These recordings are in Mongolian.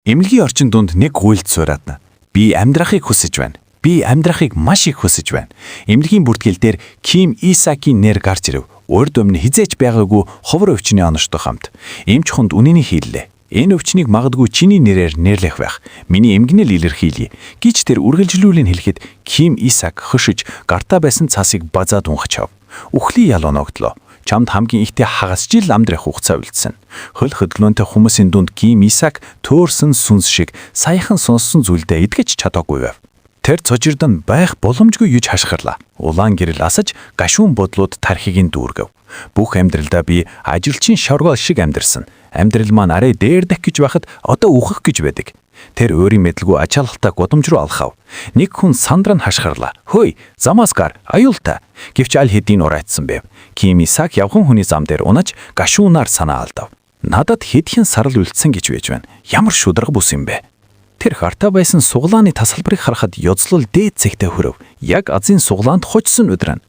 Эмнэлгийн орчин дунд нэг гуйлд суурьадна. Би амьдрахыг хүсэж байна. Би амьдрахыг маш их хүсэж байна. Эмнэлгийн бүртгэл дээр Ким Исакийн нэр гарч ирэв. Урд өмнө хэзээ ч байгаагүй ховор өвчний оноштоо хамт. Эмч хүнд үнэнийг хэллээ. Энэ өвчнийг магадгүй чиний нэрээр нэрлэх байх. Миний эмгэнэл илэрхийлье гэж тэр үргэлжлүүлэн хэлэхэд Ким Исак хөшиж гартаа байсан цасыг базаад унхачав. Үхлийн ял оногдлоо. Чамд хамгийн ихтэй хагас жил амьдрах хугацаа үлдсэн. Хөл хөдөлгөөнтэй хүмүүсийн дунд Ким Исак төөрсөн сүнс шиг саяхан сонссон зүйлдээ итгэж чадаагүй байв. Тэр цожирдон байх боломжгүй юж хашгирлаа. Улаан гэрэл асаж гашуун бодлууд тархийг нь дүүргэв. Бүх амьдралдаа би ажилчин шоргоол шиг амьдарсан. Амьдрал маань арай дээрдэх гэж байхад одоо үхэх гэж байдаг. Тэр өөрийн мэдлгүй ачаалалтай гудамж руу алхав. Нэг хүн сандран хашгирлаа. "Хөөй, замаас гар, аюултай." Гэвч аль хэдийн урайцсан байв. Ким Исак явхан хүний зам дээр унаж гашуунаар санаа алдав. Надад хэдхэн сарал үлдсэн гэж байж байна. Ямар шударга бус юм бэ? Тэр хартаа байсан суглааны тасалбарыг харахад ёзлол дээд цэгтээ хүрв. Яг азийн суглаанд хожсон өдрөн.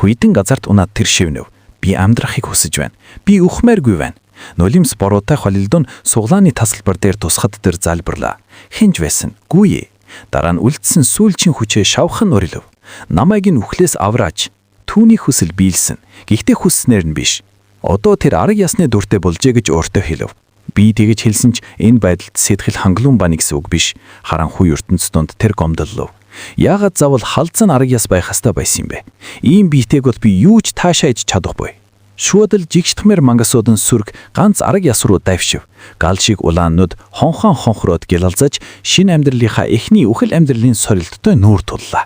Хүйтэн газарт унаад тэр шивнэв. Би амьдрахыг хүсэж байна. Би үхмээргүй байна. Нулимс бороотой холилдон суглааны тасалбар дээр тусахад тэр залбирлаа. Хэн ч байсан. Гүйе. Дараа нь үлдсэн сүүлчийн хүчээ шавхан орилов. Намайг нь үхлээс авраач. Түүний хүсэл биелсэн. Гэхдээ хүсснээр нь биш. Одоо тэр арга ясны дүртэй болжээ гэж өөртөө хэлв. Би тэгэж хэлсэн ч энэ байдалд сэтгэл хангалуун байна гэсэн үг биш. Харанхуй ертөнц донд тэр гомдлоо. Яагаад заавал халзан арга яс байх ёстой байсан юм бэ? Ийм биетэйг бол би юу ч таашааж чадахгүй. Шууд л жигшдхмээр мангасуудан сүрэг ганц арга яс руу давшив. Гал шиг улаан нүд хонхон хонхроод гялалзаж шинэ амьдралынхаа эхний үхэл амьдралын сорилттой нүүр туллаа.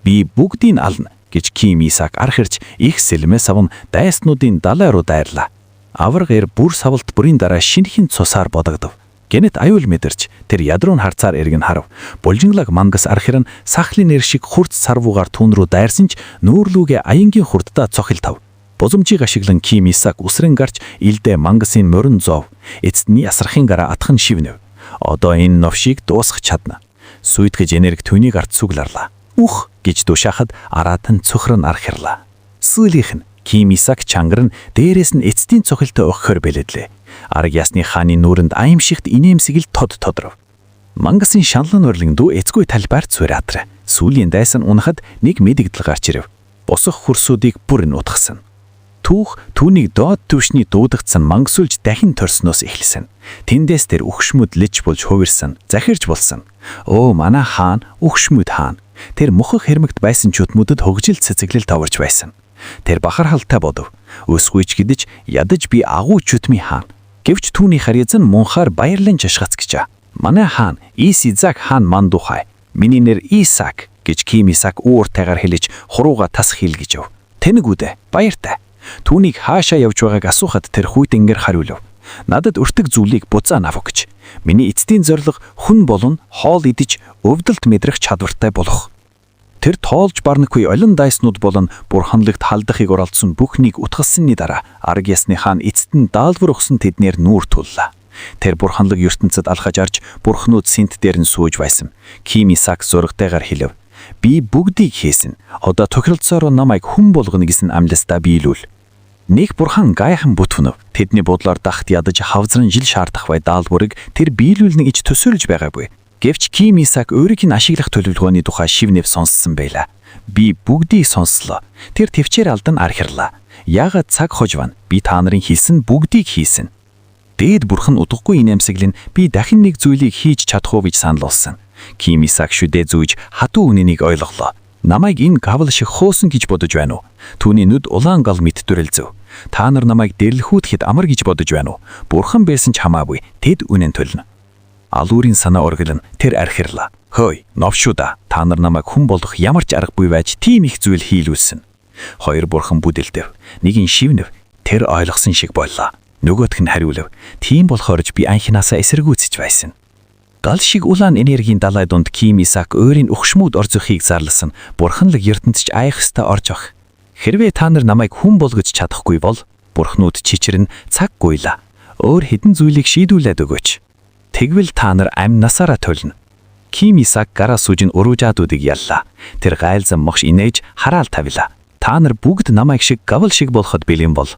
Би бүгдийг ална гэж Ким Исак арх ирж их сэлмээ савн дайснуудын далай руу дайрлаа. Аварга эр бүр савлт бүрийн дараа шинэхэн цусаар бодогдов. Гэнэт аюул мэдэрч тэр ядруу нь харцаар эргэн харав. Булжинглаг мангас архиран сахлын нэр шиг хурц сарвуугаар түүн рүү дайрсан ч нүүрлүүгээ аянгийн хурддаа цохилтов. Бузамжийг ашиглан Ким Исак үсрэн гарч илдээ мангасын морин зов. Эцэст нь ясрахын гараа атхан шивнэв. Одоо энэ новшийг дуусгах чадна. Сүйтгэж энерги түүнийг ард сүгларлаа. Үх гэж тушаахад араат нь цөхрөн архирлаа. Сүүлийнх нь Ким Исак чангар нь дээрээс нь эцдийн цохилттой өгөхөөр бэлэдлээ. Арга ясны хааны нүүрэнд аимшигт инээмсэглэл тод тодров. Мангасын шаналн урлан дүү эцгүй талбар цураатра. Сүүлийн дайсан унахад нэг мэдэгдэл гарч ирэв. Босох хөрсүүдийг бүр нь утгасан. Түүх түүнийг доод түвшний дуудагдсан мангасулж дахин торсноос эхэлсэн. Тэндээс тэр үхшмүд лич болж хувирсан, захирч болсон. Өө манай хаан үхшмүд хаан. Тэр мөхөх хэрмэгт байсан чутмуудад хөгжил цэцэглэл товарч байсан. Тэр бахархалтай бодов. Өсгүйч гэдэж ядаж би агуу чүтмийн хаан. Гэвч түүний харьяаз нь мунхаар баярлан жашгацгчаа. Манай хаан Исизак хаан мандухай. Миний нэр Исак гэж Ким Исак ууртайгаар хэлж хурууга тас хийлгэж өв. Тэнэг үдэ баяртай. Түүнийг хаашаа явж байгааг асуухад тэр хүйтэнгээр хариулв. Надад өртөг зүйлийг буцаан ав гэж. Миний эцдийн зорилго хүн болон хоол идэж өвдөлт мэдрэх чадвартай болох. Тэр тоолж барнаггүй олон дайснууд болон бурханлагт халдахыг оролдсон бүхнийг утгассаны дараа арга ясны хаан эцэст нь даалгавар өгсөн тэднээр нүүр туллаа. Тэр бурханлаг ертөнцид алхаж арж бурхнууд сэнт дээр нь сууж байсан. Ким Исак зургатайгаар хэлв. Би бүгдийг хийсэн. Одоо тохиролцоороо намайг хүн болгоно гэсэн амлалтаа биелүүл. Нэг бурхан гайхан бүтвнөв. Тэдний бодлоор дахт ядаж хавзран жил шаардах бай даалгаврыг тэр биелүүлнэ гэж төсөөлж байгаагүй. Гэвч Ким Исак өөрийг нь ашиглах төлөвлөгөөний тухай шивнэв сонссон байлаа. Би бүгдийг сонслоо. Тэр тэвчээр алдан архирлаа. Яагаад цаг хож байна? Би та нарын хэлсэн бүгдийг хийсэн. Дээд бурхан удахгүй инээмсэглэн би дахин нэг зүйлийг хийж чадах уу гэж санал болсон. Ким Исак шүдээ зүүж хатуу үнэнийг ойлголоо. Намайг энэ гавл шиг хоосон гэж бодож байна уу? Түүний нүд улаан гал мэт дүрэлзэв. Та нар намайг дэрлэхүүдэхэд амар гэж бодож байна уу? Бурхан байсан ч хамаагүй. Тэд үнэн төлнө. Алуурын санаа оргил нь тэр архирлаа. Хөөй, новшуудаа, та нар намайг хүн болгох ямар ч аргагүй байж тийм их зүйл хийлүүлсэн. Хоёр бурхан бүдэлдэв. Нэг нь шивнэв. Тэр ойлгосон шиг боллоо. Нөгөөх нь хариулв. Тийм болохоор ч би анхнаасаа эсэргүүцэж байсан. Гал шиг улаан энергийн далай дунд Ким Исак өөрийн өгшмүүд орзохыг зарласан. Бурханлаг ертөнцч айх ёстой орж ох. Хэрвээ та нар намайг хүн болгож чадахгүй бол бурхнууд чичирэн цаг гуйлаа. Өөр хэдэн зүйлийг шийдвүлээд өгөөч. Тэгвэл та нар амь насаараа төлнө. Ким Исак гараа сужин уруужаадуудыг яллаа. Тэр гайлзан могш инээж хараал тавилаа. Та нар бүгд намайг шиг гавл шиг болоход бэлэн бол.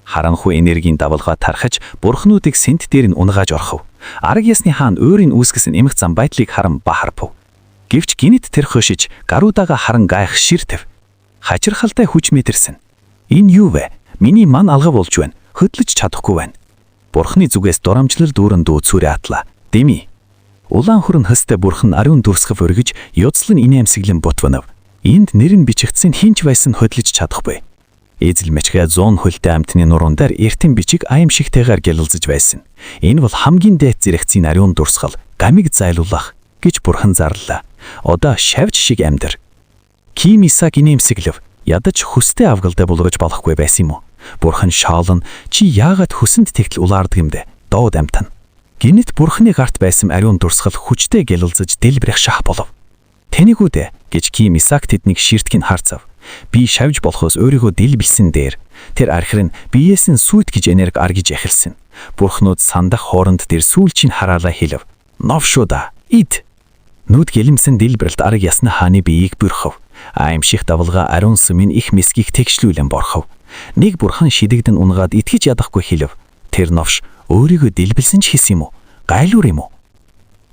Харанхуй энергийн давалгаа тархаж, бурхнуудыг сэнт дээр нь унгааж орхов. Арга ясны хаан өөрийн үүсгэсэн эмх зам байдлыг харан бахарпав. Гэвч гинэт тэр хөшиж гаруудага харан гайх ширтэв. Хачирхалтай хүч мэдэрсэн. Энэ юу вэ? Миний ман алга болж байна. Хөдлөж чадахгүй байна. Бурхны зүгээс дурамжлал дүүрэн дүү цүрэ атлаа. Дими. Улаан хүрэн хөстэй бурхан ариун дүрсгав өргөж, ёцлон инээмсэглэн ботвонов. Энд нэр нь бичигдсэн хинч байсан хөдлөж чадахгүй. Эзэл мачгаа 100 хөлтэй амтны нуруунд дээр эртэн бичиг аимшигтайгаар гялалзаж байсан. Энэ бол хамгийн дээд зэрэгцийн ариун дурсгал, гамиг зайлуулах гэж бурхан зарлалаа. Одоо шавж шиг амьдар. Ким Исаак инээмсэглэв. Ядаж хөстэй авгалдаа булгаж болохгүй байсан юм уу? Бурхан шоолн чи яагаад хөсөнд тэгтэл улаардаг юм бэ? Доод амтан. Гинэт бурханы гарт байсан ариун дурсгал хүчтэй гялалзаж дэлбэрэх шах болов. Тэнийгүү дээ гэж Ким Исаак тэднийг ширтгийг харцав. Би шавж болохоос өөрийгөө дэлбэлсэн дээр тэр архир нь биеэс нь сүйт гэж энерги аргиж эхэлсэн. Бурхнууд сандах хооронд дээр сүүлчийн хараалаа хэлв. Новшуда ид. Нүд гэлэмсэн дэлбэрэлт арга ясны хааны биеийг бүрхв. Аимших давлгаа ариун сүмийн их мэсгийг тэгшлүүлэн борхов. Нэг бурхан шидэгдэн унгаад итгэж ядахгүй хэлв. Тэр новш өөрийгөө дэлбэлсэн ч хийсэн юм уу? Гайлуур юм уу?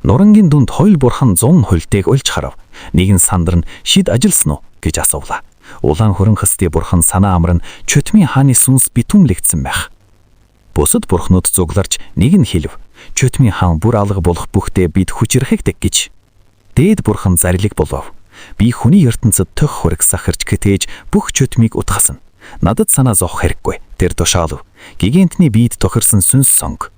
Нурангийн дунд хоёул бурхан 100 хөлтэйг олж харав. Нэгэн сандар нь шид ажилласан уу гэж асуулаа. Улаан хөрөн хсдийн бурхан санаа амар нь чөтмийн хааны сүнс битүүмлэгдсэн байх. Бусад бурхнууд зугларч нэг нь хэлв. Чөтмийн хаан бүр алга болох бүхтээ бид хүчрэхэгдэг гэж. Дээд бурхан зарлиг болов. Би хүний ертөнцид төх хураг сахарч гэтээж бүх чөтмийг утгасан. Надад санаа зовх хэрэггүй. Тэр тушаалв. Гигантны биед тохирсон сүнс сонг.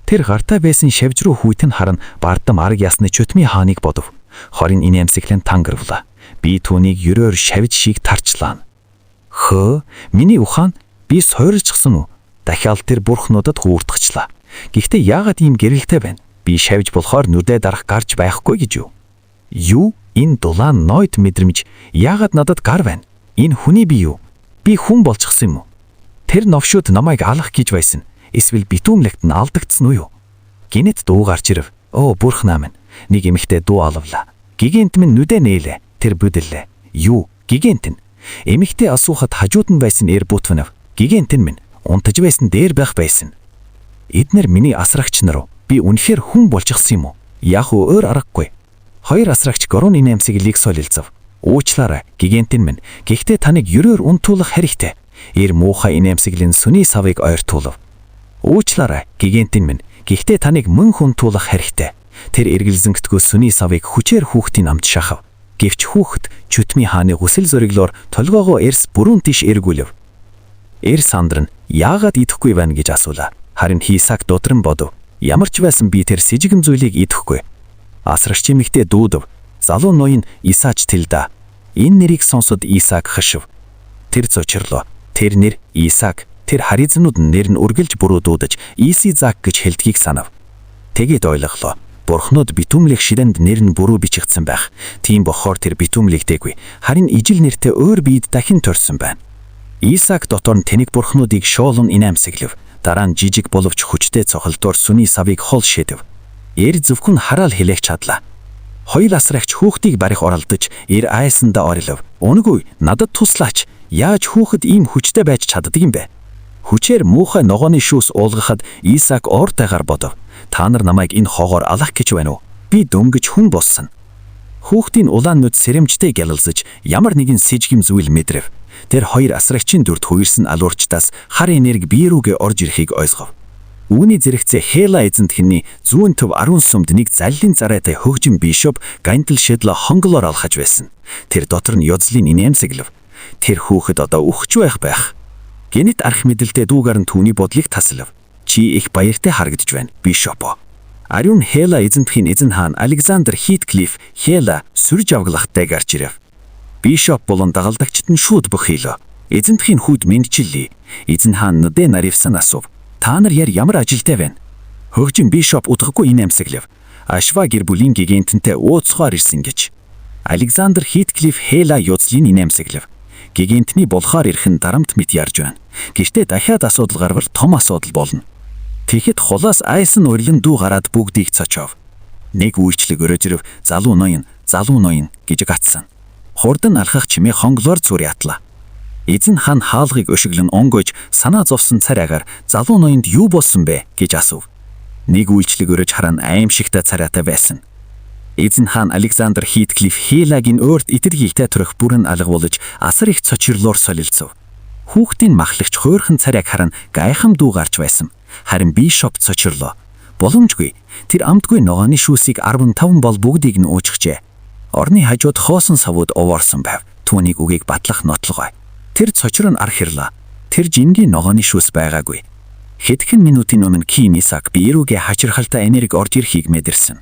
Тэр гартаа байсан шавж руу хүйтэн харан бардам арга ясны чөтмийн хааныг бодов. Хорин инээмсэглэн тангарвлаа. Би түүнийг ерөөр шавж шиг тарчлаа. Хөө, миний ухаан би сойрчсан уу? Дахиад тэр бурхнуудад хуурдгачлаа. Гэхдээ яагаад ийм гэрэлтэй байна? Би шавж болохоор нүдэ дарах гарч байхгүй гэж юу? Юу? Энэ дулаан ноёд мэдрэмж яагаад надад гар байна? Энэ хүний бие юу? Би хүн болчихсон юм уу? Тэр новшууд намайг алах гэж байсан. Эсвэл битүүмлэгт нь алдагдсан уу юу? Гинэт дуу гарч ирэв. Оо, бурхнаа минь. Нэг эмэгтэй дуу алавлаа. Гигэнт минь нүдэ нээлээ. Тэр бүдэллээ. Юу? Гигэнт нь. Эмэгтэй асуухад хажууд нь байсан эр бутвнав. Гигэнт нь минь унтаж байсан дээр байх байсан. Эднэр миний асрагч нар уу? Би үнэхээр хүн болчихсон юм уу? Яг өөр аргагүй. Хоёр асрагч горон инээмсэглийг солилцов. Уучлаарай, гигантин минь. Гэхдээ таныг ерөөр унтуулах хэрэгтэй. Эр муухай инээмсэглэн сүний савыг ойртуулав. Уучлаарай, гигантин минь. Гэхдээ таныг мөн хүнтуулах хэрэгтэй. Тэр эргэлзэнгэтгөө сүний савыг хүчээр хүүхдийн амд шахав. Гэвч хүүхэд чөтмийн хааны хүсэл зориглоор толгоогоо эрс бүрүүн тийш эргүүлв. Эр сандар нь яагаад идэхгүй байна гэж асуулаа. Харин Хисак дудран бодов. Ямар ч байсан би тэр сэжигэн зүйлийг идэхгүй. Асрагч эмэгтэй дүүдв. Залуу ноён Исаач тэлда. Энэ нэрийг сонсод Исаак хашив. Тэр зочрлоо. Тэр нэр Исаак. Тэр харизнууд нэр нь үргэлж буруу дуудаж Исизак гэж хэлдгийг санав. Тэгээд ойлголоо. Бурхнууд битүүмлэх ширэнд нэр нь буруу бичигдсэн байх. Тийм бохоор тэр битүүмлэгдээгүй. Харин ижил нэртэй өөр биед дахин төрсөн байна. Исаак дотор нь тэнэг бурхнуудыг шоолон инээмсэглэв. Дараа нь жижиг боловч хүчтэй цохолдоор сүний савыг хол шидэв. Эр зөвхөн хараал хэлэх чадлаа. Хоёр асрагч хүүхдийг барих оролдож эр айсандаа орилов. Үнэгүй надад туслаач. Яаж хүүхэд ийм хүчтэй байж чаддаг юм бэ? Хүчээр муухай ногооны шүүс уулгахад Исаак ууртайгаар бодов. Та нар намайг энэ хогоор алах гэж байна уу? Би дөнгөж хүн болсон. Хүүхдийн улаан нүд сэрэмжтэй гялалзаж ямар нэгэн сэжгэм зүйл мэдрэв. Тэр хоёр асрагчийн дүрд хуйрсан алуурчдаас хар энерги бие рүүгээ орж ирэхийг ойлгов. Үүний зэрэгцээ Хела эзэнт хинний зүүн төв ариун сүмд нэг заллин царайтай хөгжин бишоп гантл шедло хонглоор алхаж байсан. Тэр дотор нь ёзлын инээмсэглэв. Тэр хүүхэд одоо үхэж байх байх. Гэнэт арх мэдэлтэй дүүгаар нь түүний бодлыг таслав. Чи их баяртай харагдаж байна, бишопо. Ариун Хела эзэнтхийн эзэн хаан Александр Хитклиф Хела сүрж авглахтай гарч ирэв. Бишоп болон дагалдагчид нь шууд бохийлоо. Эзэнтхийн хүүд мэндчиллээ. Эзэн хаан нүдэ наривсан асуув. Та нар яр ямар ажилтай байна? Хөгжин бишоп удахгүй инээмсэглэв. Ашва гэр бүлийн гигантэнтэй ууцгаар ирсэн гэж. Александр Хитклиф Хела юзлын инээмсэглэв. Гигантны болохоор ирэх нь дарамт мэт ярьж байна. Гэхдээ дахиад асуудал гарвал том асуудал болно. Тэгэхэд хулаас айсан урилан дүү гараад бүгдийг цочов. Нэг үйлчлэг өрөөжрөв залуу ноён, залуу ноён гэж гатсан. Хурдан алхах чимээ хонглоор зүр ятлаа. Эзэн хаан хаалгыг өшиглөн онгойж санаа зовсон царайгаар залуу ноёнд юу болсон бэ гэж асуув. Нэг үйлчлэг өрөж харан аимшигтай царайтай байсан. Эзэн хаан Александр Хитклиф Хейлагийн өөрт итгэлтэй төрөх бүрэн алгуулж асар их цочирлоор солилцов. Хүүхдийн махлагч хуурхан царайг харан гайхам дүү гарч байсан. Харин Бишоп цочирлоо. Боломжгүй. Тэр амтгүй ногооны шүүсийг 15 бол бүгдийг нь уучхжээ. Орны хажууд хоосон савууд овоорсон байв. Түүнийг үгийг батлах нотлогой. Тэр цочрон архирлаа. Тэр жингийн ногооны шүүс байгаагүй. Хэдхэн минутын өмнө Ким Исак бие рүүгээ хачирхалтай энерги орж ирэхийг мэдэрсэн.